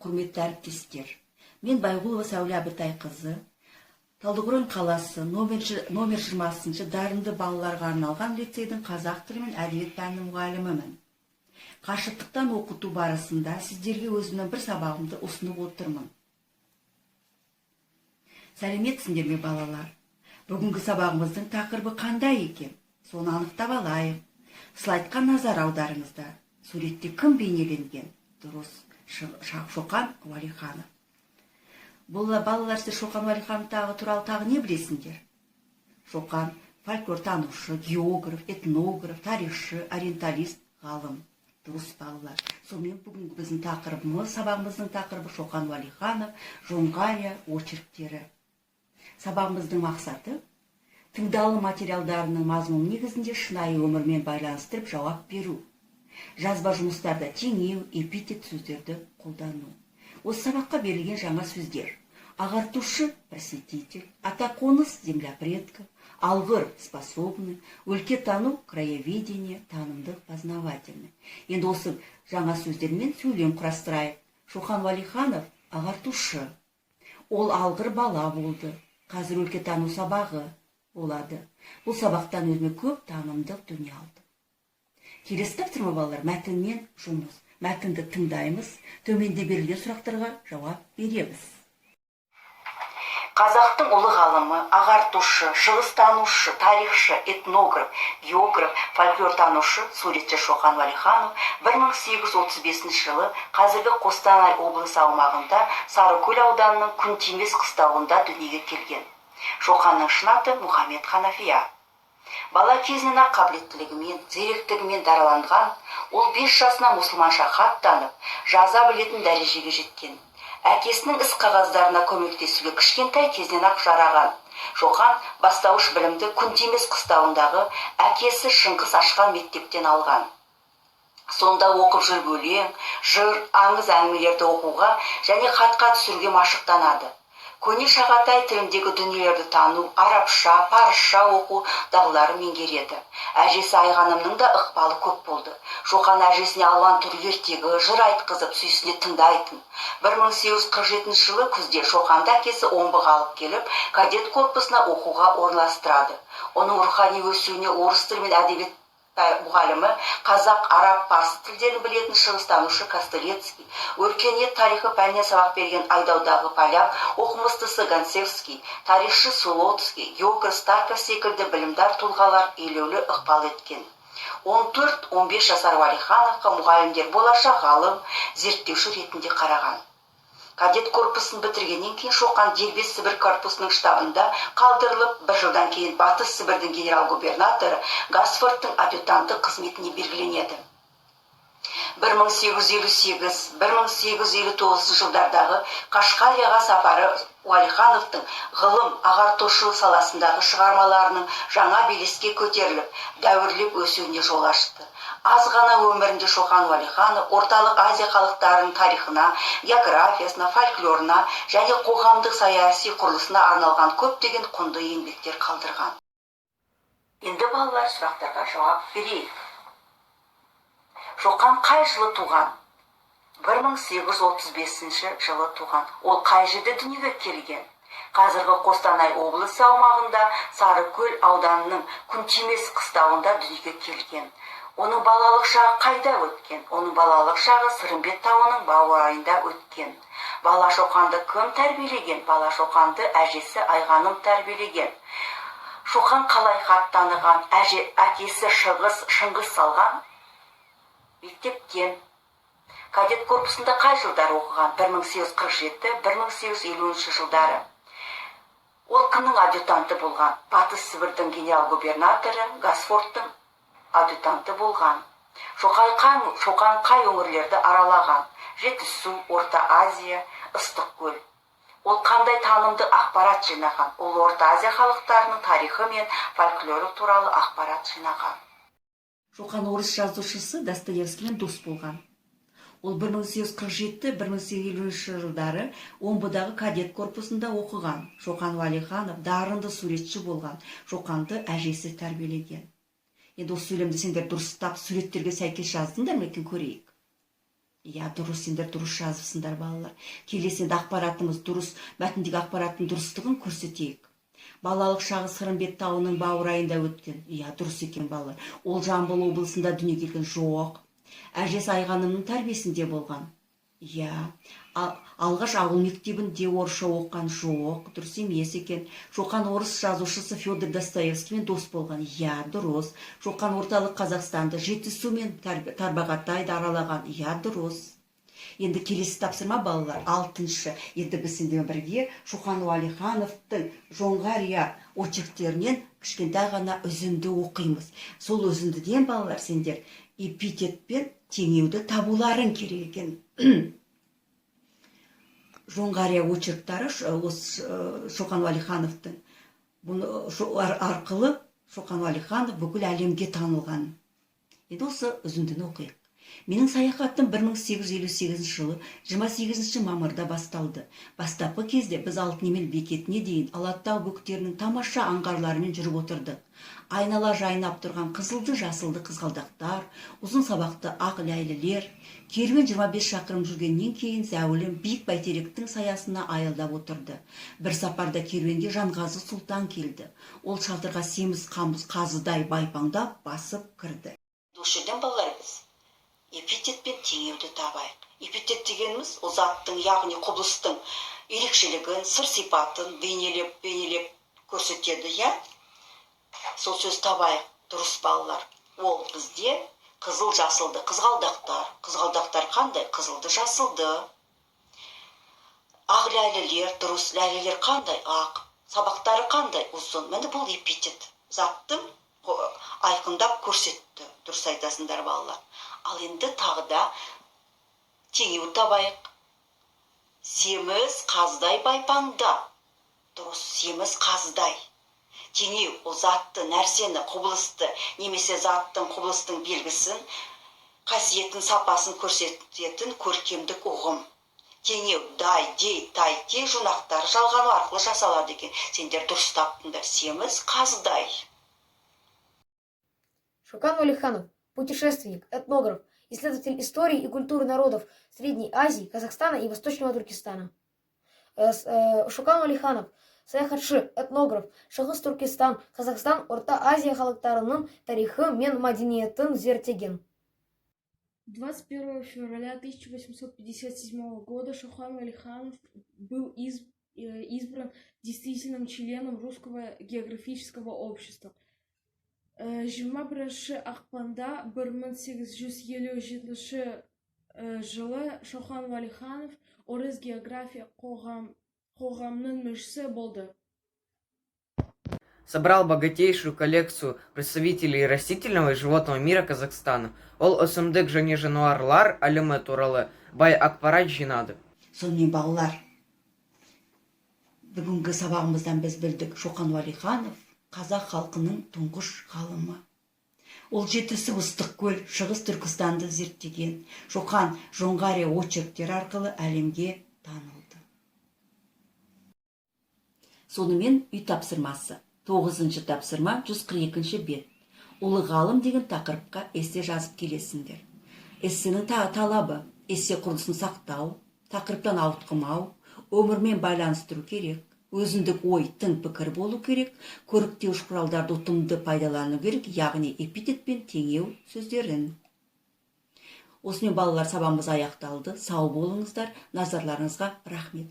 Құрметті әріптестер! Мен, Байғұлова Сәуле Әбітайқызы, Талдықорған қаласы номер 20-шы дарынды балаларға арналған лицейдің қазақ тілі мен әдебиет пәнінің мұғалімімін. Қашықтықтан оқыту барысында сіздерге өзімнің бір сабағымды ұсынып отырмын. Сәлеметсіңдер ме, балалар? Бүгінгі сабағымыздың тақырыбы қандай екен? Соны анықтап алайық. Слайдқа назар аударыңыздар. Суретте кім бейнеленген? Дұрыс, Шоқан Уәлиханов. Бұл, балалар, сіздер Шоқан Уәлиханов туралы тағы не білесіңдер? Шоқан – фольклортанушы, географ, этнограф, тарихшы, ориенталист ғалым. Дұрыс, балалар. Сонымен, бүгінгі біздің тақырыбымыз, сабағымыздың тақырыбы – Шоқан Уәлиханов, Жоңғария очерктері. Сабағымыздың мақсаты: тыңдалым материалдарының мазмұны негізінде шынайы өмірмен байланыстырып жауап беру, жазба жұмыстарда теңеу, эпитет сөздерді қолдану. Осы сабаққа берілген жаңа сөздер: ағартушы – просветитель, атақоныс – земля предков, алғыр – способный, өлкетану – краеведение, танымдық – познавательный. Енді осы жаңа сөздермен сөйлем құрастырайық. Шоқан Уәлиханов – ағартушы. Ол алғыр бала болды. Қазір өлкетану сабағы болады. Бұл сабақтан өзіме көп танымдық дүние алдым. Келесі тапсырма, балалар, мәтінмен жұмыс. Мәтінді тыңдаймыз, төменде берілген сұрақтарға жауап береміз. Қазақтың ұлы ғалымы, ағартушы, шығыстанушы, тарихшы, этнограф, географ, фольклортанушы, суретші Шоқан Уәлиханов 1835 жылы қазіргі Қостанай облысы аумағында, Сарыкөл ауданының Күнтимес қыстауында дүниеге келген. Шоқанның шын аты Мұхаммед Ханафия. Бала кезінен ақ қабілеттілігімен, зеректігімен дараланған ол 5 жасынан мұсылманша хат танып, жаза білетін дәрежеге жеткен. Әкесінің іс қағаздарына көмектесуге кішкентай кезінен ақ жараған Шоқан бастауыш білімді Күнтимес қыстауындағы әкесі Шыңғыс ашқан мектептен алған. Сонда оқып жүріп, өлең, жыр, аңыз әңгімелерді оқуға және хатқа түсіруге машықтанады. Көне шағатай тіліндегі дүниелерді тану, арабша, парысша оқу дағдыларын меңгереді. Әжесі Айғанымның да ықпалы көп болды. Шоқан әжесіне алуан түрлі ертегі, жыр айтқызып, сүйсіне тыңдайтын. 1847 жылы күзде Шоқанды әкесі Омбыға алып келіп, кадет корпусына оқуға орналастырады. Оның рухани өсуіне орыс тілі мен әдебиет мұғалімі, қазақ, араб, парсы тілдерін білетін шығыстанушы Костылецкий, өркениет тарихы пәнінен сабақ берген айдаудағы поляк оқымыстысы Гонсевский, тарихшы Солоцкий, географ Старков секілді білімдар тұлғалар елеулі ықпал еткен. 14-15 жасар Уәлихановқа мұғалімдер болашақ ғалым, зерттеуші ретінде қараған. Кадет корпусын бітіргеннен кейін Шоқан дербес Сібір корпусының штабында қалдырылып, бір жылдан кейін Батыс Сібірдің генерал-губернаторы Гасфордтың адъютанты қызметіне белгіленеді. 1858-1859 жылдардағы Қашқарияға сапары Уәлихановтың ғылым, ағартушылық саласындағы шығармаларының жаңа белеске көтеріліп, дәуірлеп өсуіне жол ашты. Аз ғана өмірінде Шоқан Уәлиханов Орталық Азия халықтарының тарихына, географиясына, фольклорына және қоғамдық саяси құрылысына арналған көптеген құнды еңбектер қалдырған. Енді, балалар, сұрақтарға жауап берейік. Шоқан қай жылы туған? 1835 жылы туған. Ол қай жерде дүниеге келген? Қазіргі Қостанай облысы аумағында, Сарыкөл ауданының Күнтимес қыстауында дүниеге келген. Оның балалық шағы қайда өткен? Оның балалық шағы Сырымбет тауының баурайында өткен. Бала Шоқанды кім тәрбиелеген? Бала Шоқанды әжесі Айғаным тәрбиелеген. Шоқан қалай хат таныған? Әкесі Шыңғыс салған мектептен. Кадет корпусында қай жылдары оқыған? 1847-1850 жылдары. Ол кімнің адъютанты болған? Батыс Сібірдің генерал-губернаторы Гасфордтың адъютанты болған. Шоқан қай өңірлерді аралаған? Жетісу, Орта Азия, Ыстықкөл. Ол қандай танымды ақпарат жинаған? Ол Орта Азия халықтарының тарихы мен фольклоры туралы ақпарат жинаған. Шоқан орыс жазушысы Достоевскиймен дос болған. Ол 1847-1850 жылдары Омбыдағы кадет корпусында оқыған. Шоқан Уәлиханов дарынды суретші болған. Шоқанды әжесі тәрбиелеген. Енді осы сөйлемді сендер дұрыстап, суреттерге сәйкес жаздыңдар ма екен, көрейік. Иә, дұрыс, сендер дұрыс жазыпсыңдар, балалар. Келесі енді ақпаратымыз дұрыс, мәтіндегі ақпараттың дұрыстығын көрсетейік. Балалық шағы Сырымбет тауының баурайында өткен. Иә, дұрыс екен, балалар. Ол Жамбыл облысында дүниеге келген. Жоқ. Әжесі Айғанымның тәрбиесінде болған. Иә. Алғаш ауыл мектебінде орысша оқыған. Жоқ, дұрыс емес екен. Шоқан орыс жазушысы Федор Достоевскиймен дос болған. Иә, дұрыс. Шоқан орталық Қазақстанды, Жетісу мен Тарбағатайды аралаған. Иә, дұрыс. Енді келесі тапсырма, балалар, алтыншы. Енді біз сендермен бірге Шоқан Уәлихановтың «Жоңғария» очерктерінен кішкентай ғана үзінді оқимыз. Сол үзіндіден, балалар, сендер эпитет пен теңеуді табуларың керек екен. «Жоңғария» очерктары осы Шоқан Уәлихановтың, бұны арқылы Шоқан Уәлиханов бүкіл әлемге танылған. Енді осы үзіндіні оқиық. Менің саяхатым 1858 жылы 28 мамырда басталды. Бастапқы кезде біз Алтынемел бекетіне дейін Алатау бөктерінің тамаша аңғарларымен жүріп отырдық. Айнала жайнап тұрған қызылды, жасылды қызғалдақтар, ұзын сабақты ақ ләйлілер. Керуен 25 шақырым жүргеннен кейін зәулім биік бәйтеректің саясына аялдап отырды. Бір сапарда керуенге Жанғазы сұлтан келді. Ол шатырға семіз қамыс қазыдай байпаңдап басып кірді. Осы жерден, балалар, біз эпитет пен теңеуді табайық. Эпитет дегеніміз ол заттың, яғни құбылыстың ерекшелігін, сыр сипатын бейнелеп көрсетеді, иә. Сол сөз табайық. Дұрыс, балалар, ол бізде қызыл, жасылды қызғалдақтар. Қызғалдақтар қандай? Қызылды, жасылды. Ақ ләйлілер. Дұрыс, ләйлілер қандай? Ақ. Сабақтары қандай? Ұзын. Міне, бұл эпитет, заттың айқындап көрсетті. Дұрыс айтасыңдар, балалар. Ал енді тағы да теңеу табайық. Семіз қаздай байпаңдап. Дұрыс, семіз қаздай. Теңеу ол затты, нәрсені, құбылысты немесе заттың, құбылыстың белгісін, қасиетін, сапасын көрсететін көркемдік ұғым. Теңеу дай, дей, тай, тей жұрнақтары жалғану арқылы жасалады екен. Сендер дұрыс таптыңдар: семіз қаздай. Шокан Валиханов – путешественник, этнограф, исследователь истории и культуры народов Средней Азии, Казахстана и Восточного Туркестана. Шокан Валиханов – саяхатшы, этнограф, Шығыс Түркістан, Қазақстан, Орта Азия халықтарының тарихы мен мәдениетін зерттеген. 21 февраля 1857 года Шохан Валиханов был избран действительным членом Русского географического общества. 21 ақпанда 1857 жылы Шохан Валиханов Орыс география қоғамының мүшесі болды. Собрал богатейшую коллекцию представителей растительного и животного мира Казахстана. Ол өсімдік және жануарлар әлемі туралы бай ақпарат жинады. Сонымен, балалар, бүгінгі сабағымыздан біз білдік: Шоқан Уәлиханов қазақ халқының тұңғыш ғалымы. Ол Жетісу, Ыстықкөл, Шығыс Түркістанды зерттеген. Шоқан «Жоңғария» очерктері арқылы әлемге танылды. Сонымен, үй тапсырмасы. Тоғызыншы тапсырма, 142 бет. «Ұлы ғалым» деген тақырыпқа эссе жазып келесіңдер. Эссенің талабы: эссе құрылысын сақтау, тақырыптан ауытқымау, өмірмен байланыстыру керек, өзіндік ой, тың пікір болу керек, көріктеуіш құралдарды ұтымды пайдалану керек, яғни эпитет пен теңеу сөздерін. Осымен, балалар, сабағымыз аяқталды. Сау болыңыздар, назарларыңызға рахмет.